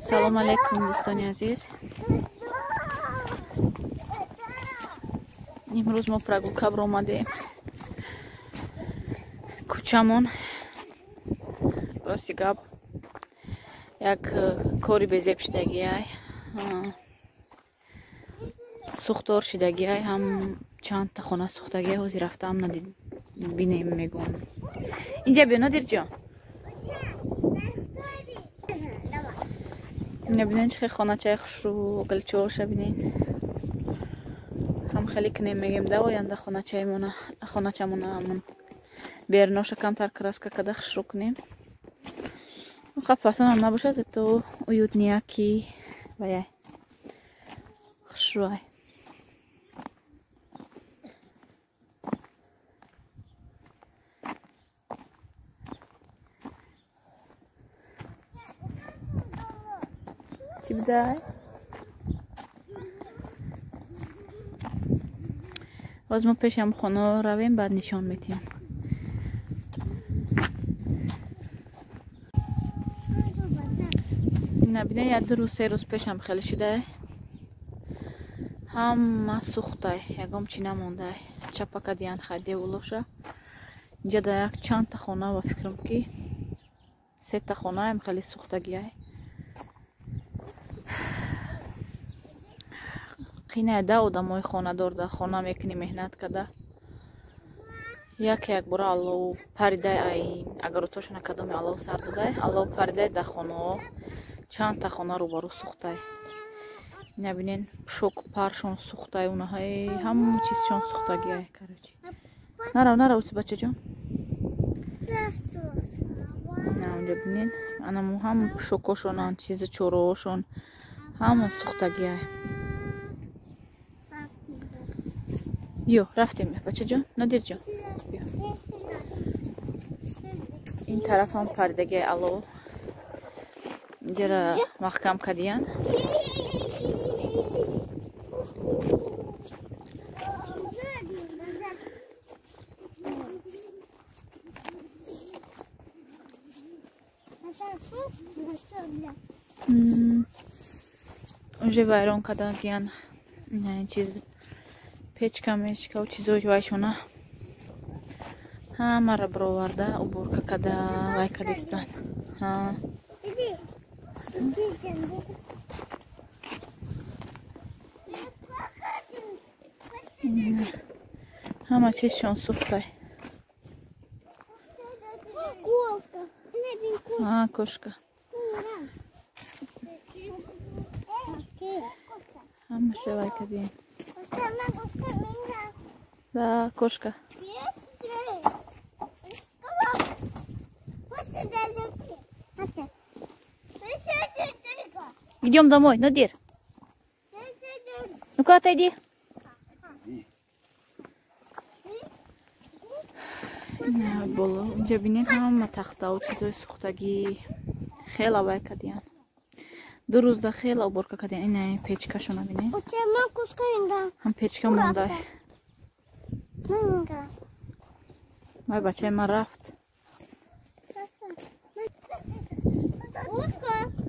Салом алейкум, дӯстони азиз. Имрӯз мо прогулка баромадем. Кӯчамон рости гап як кори безеб шидагиай, сӯхтор шидагиай, ҳам чандта хона сӯхтагиай. Ҳозир рафтаам бинем мегӯм. Инҷа биё, Нодирҷон. Ина бинен, чӣ хел хоначаи хушрӯ, гулчоша бинен. Ҳам хеле кунем мегем да оянда хоначаимона, хоначамона ҳамон берноша камтар краска када хушрӯ кунем. Хафасонам набошад, зато уютнияки ваяй хушрӯай. Чӣ будай? Боз мо пешам хона равем, баъд нишон метиҳем. Ина бинед, як ду рӯз, се рӯз пешам хеле шидай. Ҳама сӯхтай, ягом чӣ намондай. Чапа кадиян хай деволоша. Инҷа да як чандта хона, ба фикрам ки сета хонаам хеле сӯхтагиай. Қинайда одамои хонадор да хона мекунӣ, меҳнат када. Як якбора аллоу паридай, ай агаротошона кадоми аллоу сар додай, аллоу паридай да хонао, чандта хона рӯбарӯ сӯхтай. Ина бинен, пушок паршон сӯхтай, унаҳаи ҳама чизшон сӯхтагиай, короче. Нарав, нарав, бачаҷон. На, унҷа бинен, анаму ҳама пушокошон, чизи чораошон ҳама сӯхтагиай. Биё, рафтем, бачаҷон, Нодирҷон. Биё. Ин тарафам паридагиай алов. Инҷара маҳкам кадиян. Уже вайрон кардагиян. Ин чиз печка, мечка, чизои вайшона ҳамаро бироварда, уборка када, вай кадистан. Ҳама чизшон сӯхтай. Кошка. Ҳамаша вай кадием. Да, кошка. Идем домой, Надир. Ну-ка, отойди. Боло, инҷа бинед, ҳама тахтаву чизои сӯхтагӣ хела вай кардиян. Ду рӯзда хела уборка кардиян. Ина печкашона бинед. Ҳам печка мондай. Вай, бачаи ман рафт.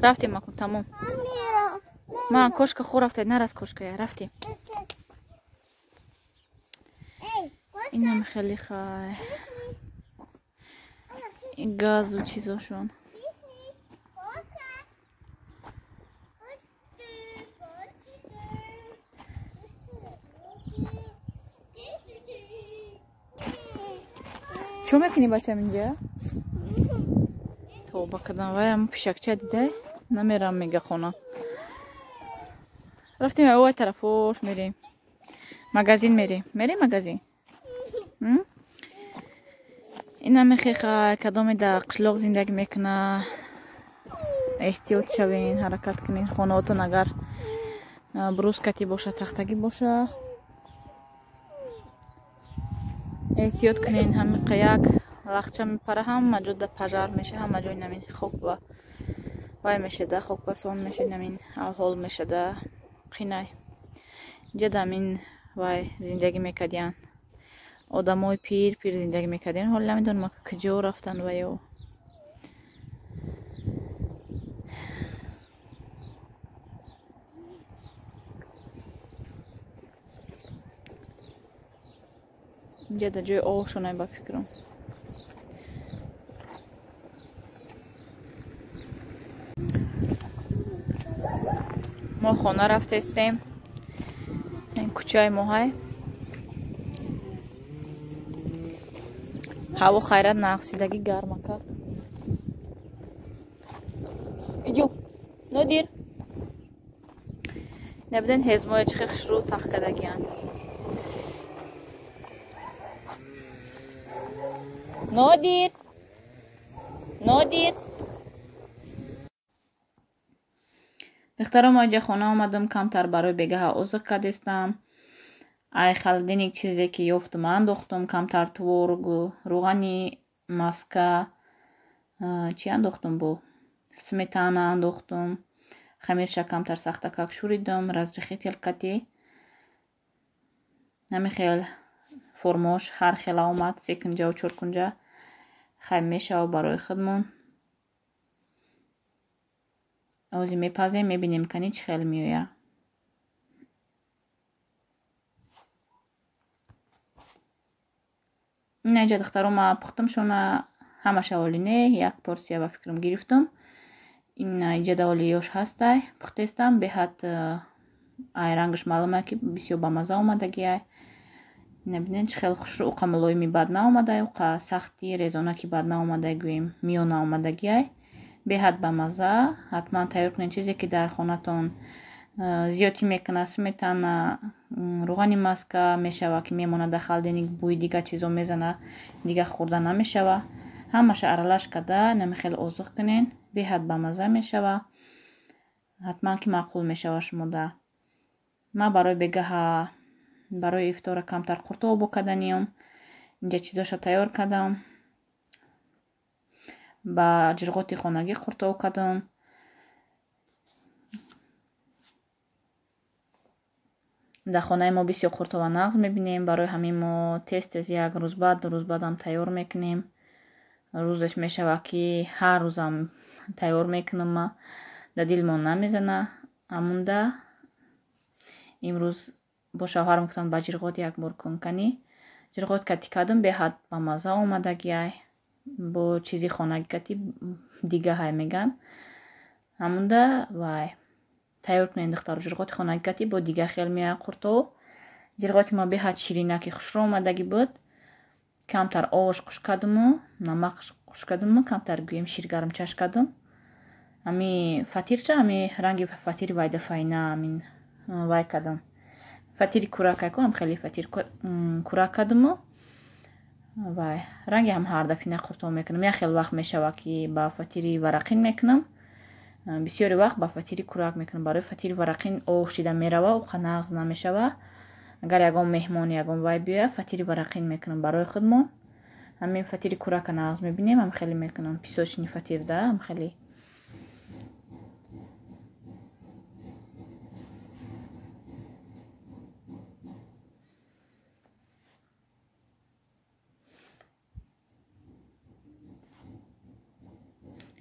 Рафтем, макун, тамом. Ман кошка хо рафтай, нарас кошкая, рафтем. Инам хеле хай. Газу чизошон. Чо мекунӣ, бачам, инҷа? Тавба кардам, вай ам пишакча дидай, намерам мега хона. Рафтем овай тарафош мерем. Магазин мерем. Мерем магазин? Ина мехеха, кадоме дар қишлоқ зиндагӣ мекуна, эҳтиёт шавен, ҳаракат кунен. Хонаотон агар брускати боша, тахтагӣ боша, эҳтиёт кунен. Ҳамиқа як лахча мепара, ҳама ҷо да пажар меша, ҳама ҷой намин хок ба вай мешада, хокбасон меша, намин ҳол мешада, қинай. Инҷа дамин вай зиндагӣ мекардиян. Одамои пир пир зиндагӣ мекардиян. Ҳоло намедонам куҷо рафтан ваё. Инҷа дар ҷои овшонай ба фикрам. Мо хона рафтестем. Ин кӯчаи моҳай. Ҳаво хайрат нақсидаги гармака. Идём. Нодир. Набиден ҳезмоя чӣ хел хушрӯ тах кардагиянд. Нодир. Нодир. Духтаро, мо инҷа хона омадам, камтар барои бегаҳа озиқ кардестам. Ай холодильник чизе ки ёфтум андохтум, камтар творогу, рӯғани маска, чӣ андохтум бо? Сметана андохтум. Хамирша камтар сахтакак шӯридум, разрыхлитель кати. Ҳамин хел формош ҳар хела омад, се кунҷаву чор кунҷа. Хай мешава барои худмон. Ози мепазем, мебинем кани чӣ хел меояд. Инаҷа духтаро, ма пухтам шона ҳамаша оли не, як порсия ба фикрам гирифтам. Инаҷа оли ёш ҳастай, пухтестам, беҳад ай рангаш маълума ки бисёр бамаза омадагиай. Ина бинед чӣ хел хушрӯ, уқа мулоими бад наомадай, уқа сахти резона ки бад наомадай, гӯем миёна омадагиай. Беҳад бамаза, ҳатман тайёр кунед чизе ки дар хонатон зиёдтӣ мекунад, сметана, рӯғани маска мешава ки мемонад дар холодильник, бӯи дигар чизо мезана, дигар хӯрда намешава. Ҳамаша аралаш карда, нами хеле озиқ кунед, беҳад бамаза мешава. Ҳатман ки маъқул мешава шумода. Ман барои бегаҳа, барои ифтора камтар қуртоб бо карданиём. Инҷа чизоша тайёр кардам. Ба ҷирғоти хонагӣ қуртоб кардам. Дар хонаи мо бисёр қуртова нағз мебинем, барои ҳамин мо тез-тез як рӯз баъд, ду рӯз баъдам тайёр мекунем. Рӯзеш мешава ки ҳар рӯзам тайёр мекунам ма, дар дилмон намезана. Амунда имрӯз бо шавҳарам гуфтанд ба ҷирғот як бор кун кани. Ҷирғот кати кардам, беҳад бамаза омадагиай. Бо чизи хонагӣ кати дигаҳай меган. Ҳамунда вай тайёр кунед духтаро, ҷирғоти хонагӣ кати бо дига хел меояд қуртов. Ҷирғоти мо беҳад ширинаки хушрӯ омадагӣ буд. Камтар овош қуш кардуму, намак қуш кардуму, камтар гӯем ширгармчаш кардум. Ҳами фатирча, ҳами ранги фатири вайдафайна ҳамин вай кардам. Фатири куракайку, ҳам хеле фатир курак кардуму. Вай ранги ҳам ҳар дафина қуртов мекунам. Як хел вақт мешава ки ба фатири варақин мекунам. Бисёри вақт ба фатири курак мекунам. Барои фатири варақин ов шида мерава, уқа нағз намешава. Агар ягон меҳмон, ягон вай биёяд, фатири варақин мекунам барои худмон. Ҳамин фатири курака нағз мебинем, ҳам хеле мекунам. Песочни фатир да, ҳам хеле.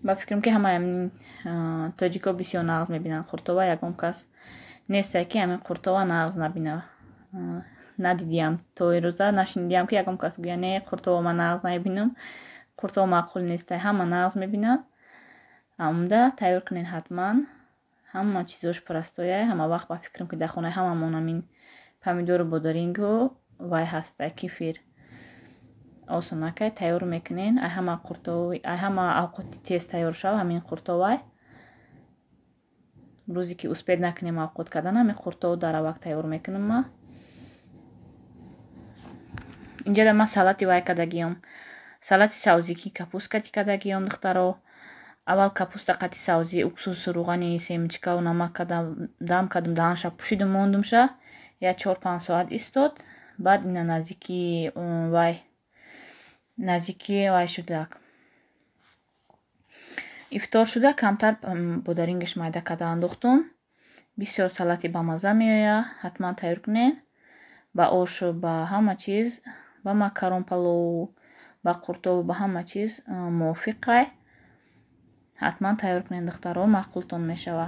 Ба фикрам ки ҳамаи ҳамин тоҷико бисёр нағз мебинанд қуртова, ягон кас нестай ки ҳамин қуртова нағз набина. Надидиям то ирӯза, нашунидиям ки ягон кас гӯя не, қуртова ман нағз намебинам, қуртова маъқул нестай. Ҳама нағз мебинанд. Ҳамда тайёр кунед ҳатман. Ҳама чизош простояй, ҳама вақт ба фикрам ки дар хонаи ҳамамон ҳамин помидору бодарингу вай ҳастай, кефир. Осонакай тайёр мекунен. Ай ҳама қуртов, ай ҳама авқоти тез тайёр шава ҳамин қуртовай. Рӯзе ки успед накунем авқот кардан, ҳамин қуртов дар аввак тайёр мекунам ма. Инҷа да ман салати вай кардагиём. Салати савзики капуст кати кардагиём духтаро. Аввал капуста қати савзи, уксус, рӯғани семечкаву намак кардам, дам кардам, даҳанша пӯшидум, мондумша. Як 4-5 соат истод. Баъд ина наздики вай наздики вай шудак. Ифтор шуда камтар бодарингаш майда карда андохтум. Бисёр салати бамаза меояд, ҳатман тайёр кунед. Ба ошу, ба ҳама чиз, ба макарон палов, ба қуртов, ба ҳама чиз мувофиқай. Ҳатман тайёр кунед духтаро, маъқултон мешава.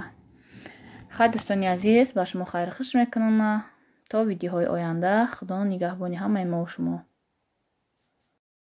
Хай дӯстони азиз, ба шумо хайру хуш мекунам. То видеоҳои оянда, Худо нигаҳбони ҳамаи мо шумо.